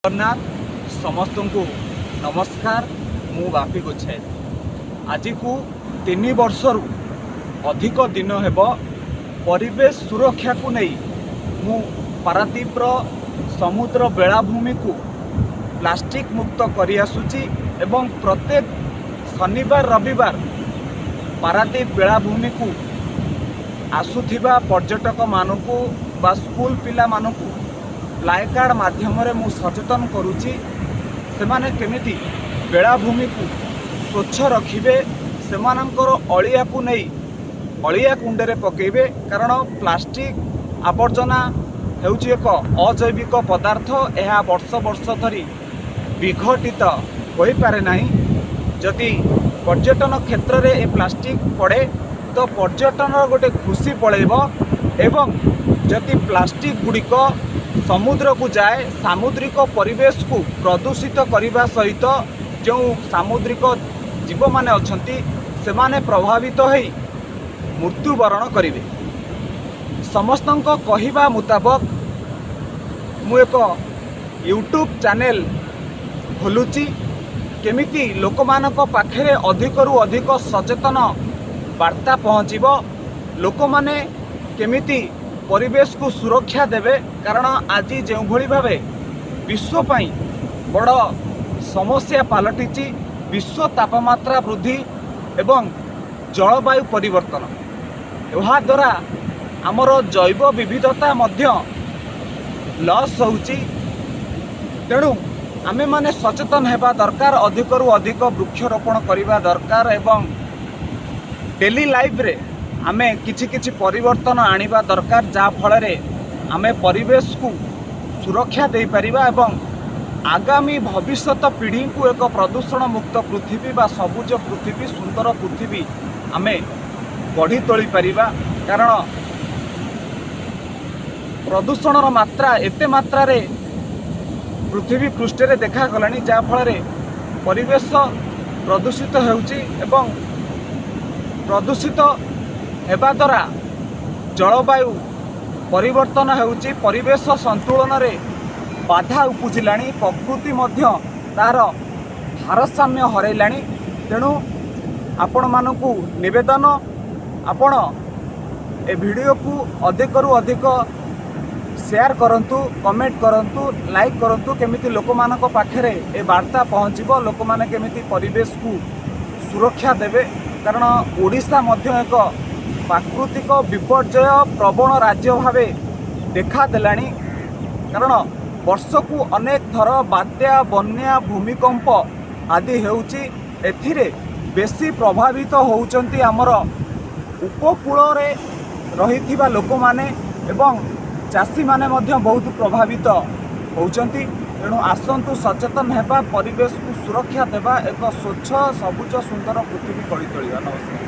ଜଗନ୍ନାଥ, ସମସ୍ତଙ୍କୁ ନମସ୍କାର। ମୁଁ ବାପି ଗୋଛାଇ। ଆଜିକୁ 3 ବର୍ଷରୁ ଅଧିକ ଦିନ ହେବ ପରିବେଶ ସୁରକ୍ଷାକୁ ନେଇ ମୁଁ ପାରାଦ୍ୱୀପର ସମୁଦ୍ର ବେଳାଭୂମିକୁ ପ୍ଲାଷ୍ଟିକ୍ ମୁକ୍ତ କରିଆସୁଛି ଏବଂ ପ୍ରତ୍ୟେକ ଶନିବାର, ରବିବାର ପାରାଦ୍ୱୀପ ବେଳାଭୂମିକୁ ଆସୁଥିବା ପର୍ଯ୍ୟଟକମାନଙ୍କୁ ବା ସ୍କୁଲ ପିଲାମାନଙ୍କୁ ପ୍ଲାକାର୍ଡ଼ ମାଧ୍ୟମରେ ମୁଁ ସଚେତନ କରୁଛି, ସେମାନେ କେମିତି ବେଳାଭୂମିକୁ ସ୍ୱଚ୍ଛ ରଖିବେ, ସେମାନଙ୍କର ଅଳିଆକୁ ନେଇ ଅଳିଆ କୁଣ୍ଡରେ ପକାଇବେ। କାରଣ ପ୍ଲାଷ୍ଟିକ୍ ଆବର୍ଜନା ହେଉଛି ଏକ ଅଜୈବିକ ପଦାର୍ଥ। ଏହା ବର୍ଷ ବର୍ଷ ଧରି ବିଘଟିତ ହୋଇପାରେ ନାହିଁ। ଯଦି ପର୍ଯ୍ୟଟନ କ୍ଷେତ୍ରରେ ଏ ପ୍ଲାଷ୍ଟିକ୍ ପଡ଼େ, ତ ପର୍ଯ୍ୟଟନର ଗୋଟେ ଖୁସି ପଳେଇବ ଏବଂ ଯଦି ପ୍ଲାଷ୍ଟିକ୍ ଗୁଡ଼ିକ ସମୁଦ୍ରକୁ ଯାଏ, ସାମୁଦ୍ରିକ ପରିବେଶକୁ ପ୍ରଦୂଷିତ କରିବା ସହିତ ଯେଉଁ ସାମୁଦ୍ରିକ ଜୀବମାନେ ଅଛନ୍ତି, ସେମାନେ ପ୍ରଭାବିତ ହୋଇ ମୃତ୍ୟୁବରଣ କରିବେ। ସମସ୍ତଙ୍କ କହିବା ମୁତାବକ ମୁଁ ଏକ ୟୁଟ୍ୟୁବ୍ ଚ୍ୟାନେଲ୍ ଖୋଲୁଛି, କେମିତି ଲୋକମାନଙ୍କ ପାଖରେ ଅଧିକରୁ ଅଧିକ ସଚେତନ ବାର୍ତ୍ତା ପହଞ୍ଚିବ, ଲୋକମାନେ କେମିତି ପରିବେଶକୁ ସୁରକ୍ଷା ଦେବେ। କାରଣ ଆଜି ଯେଉଁଭଳି ଭାବେ ବିଶ୍ୱ ପାଇଁ ବଡ଼ ସମସ୍ୟା ପାଲଟିଛି ବିଶ୍ୱ ତାପମାତ୍ରା ବୃଦ୍ଧି ଏବଂ ଜଳବାୟୁ ପରିବର୍ତ୍ତନ, ଏହାଦ୍ୱାରା ଆମର ଜୈବ ବିବିଧତା ମଧ୍ୟ ଲସ୍ ହେଉଛି। ତେଣୁ ଆମେମାନେ ସଚେତନ ହେବା ଦରକାର, ଅଧିକରୁ ଅଧିକ ବୃକ୍ଷରୋପଣ କରିବା ଦରକାର ଏବଂ ଡେଲି ଲାଇଫରେ ଆମେ କିଛି କିଛି ପରିବର୍ତ୍ତନ ଆଣିବା ଦରକାର, ଯାହାଫଳରେ ଆମେ ପରିବେଶକୁ ସୁରକ୍ଷା ଦେଇପାରିବା ଏବଂ ଆଗାମୀ ଭବିଷ୍ୟତ ପିଢ଼ିଙ୍କୁ ଏକ ପ୍ରଦୂଷଣ ମୁକ୍ତ ପୃଥିବୀ ବା ସବୁଜ ପୃଥିବୀ, ସୁନ୍ଦର ପୃଥିବୀ ଆମେ ଗଢ଼ି ତୋଳିପାରିବା। କାରଣ ପ୍ରଦୂଷଣର ମାତ୍ରା ଏତେ ମାତ୍ରାରେ ପୃଥିବୀ ପୃଷ୍ଠରେ ଦେଖାଗଲାଣି, ଯାହାଫଳରେ ପରିବେଶ ପ୍ରଦୂଷିତ ହେଉଛି ଏବଂ ପ୍ରଦୂଷିତ ହେବା ଦ୍ୱାରା ଜଳବାୟୁ ପରିବର୍ତ୍ତନ ହେଉଛି, ପରିବେଶ ସନ୍ତୁଳନରେ ବାଧା ଉପୁଜିଲାଣି, ପ୍ରକୃତି ମଧ୍ୟ ତା'ର ଭାରସାମ୍ୟ ହରାଇଲାଣି। ତେଣୁ ଆପଣମାନଙ୍କୁ ନିବେଦନ, ଆପଣ ଏ ଭିଡ଼ିଓକୁ ଅଧିକରୁ ଅଧିକ ସେୟାର କରନ୍ତୁ, କମେଣ୍ଟ କରନ୍ତୁ, ଲାଇକ୍ କରନ୍ତୁ, କେମିତି ଲୋକମାନଙ୍କ ପାଖରେ ଏ ବାର୍ତ୍ତା ପହଞ୍ଚିବ, ଲୋକମାନେ କେମିତି ପରିବେଶକୁ ସୁରକ୍ଷା ଦେବେ। କାରଣ ଓଡ଼ିଶା ମଧ୍ୟ ଏକ ପ୍ରାକୃତିକ ବିପର୍ଯ୍ୟୟ ପ୍ରବଣ ରାଜ୍ୟ ଭାବେ ଦେଖାଦେଲାଣି। କାରଣ ବର୍ଷକୁ ଅନେକ ଥର ବାତ୍ୟା, ବନ୍ୟା, ଭୂମିକମ୍ପ ଆଦି ହେଉଛି। ଏଥିରେ ବେଶୀ ପ୍ରଭାବିତ ହେଉଛନ୍ତି ଆମର ଉପକୂଳରେ ରହିଥିବା ଲୋକମାନେ ଏବଂ ଚାଷୀମାନେ ମଧ୍ୟ ବହୁତ ପ୍ରଭାବିତ ହେଉଛନ୍ତି। ତେଣୁ ଆସନ୍ତୁ ସଚେତନ ହେବା, ପରିବେଶକୁ ସୁରକ୍ଷା ଦେବା, ଏକ ସ୍ୱଚ୍ଛ, ସବୁଜ, ସୁନ୍ଦର ପୃଥିବୀ ଗଢ଼ି ତୋଳିବା। ନମସ୍କାର।